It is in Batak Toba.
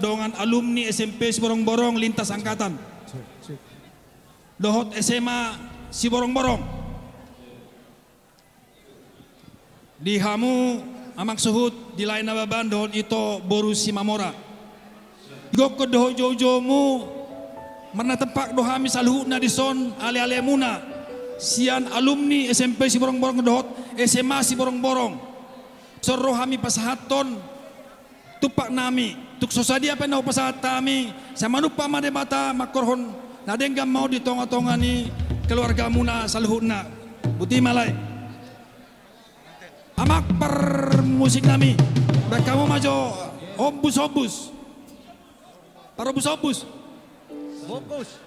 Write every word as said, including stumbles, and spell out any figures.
dongan alumni S M P Siborongborong lintas angkatan dohot S M A Siborongborong. Di hamu amang suhut, di lae Nababan dohot ito boru Simamora. Digokhon dohot joujoumu, marnatempak do hami saluhutna dison alealemuna sian alumni S M P Siborongborong dohot S M A Siborongborong. Dison ro hami pasahathon tumpak nami, tung so sadia pe na hupasahat hami, sai manumpak ma Debata mangkorhon na denggan ma on di tongatonga ni keluargamuna saluhutna. Boti ma lae. Amang parmusik nami, bahen hamu ma jo ombus-ombus. Parombus-ombus. Bungkus.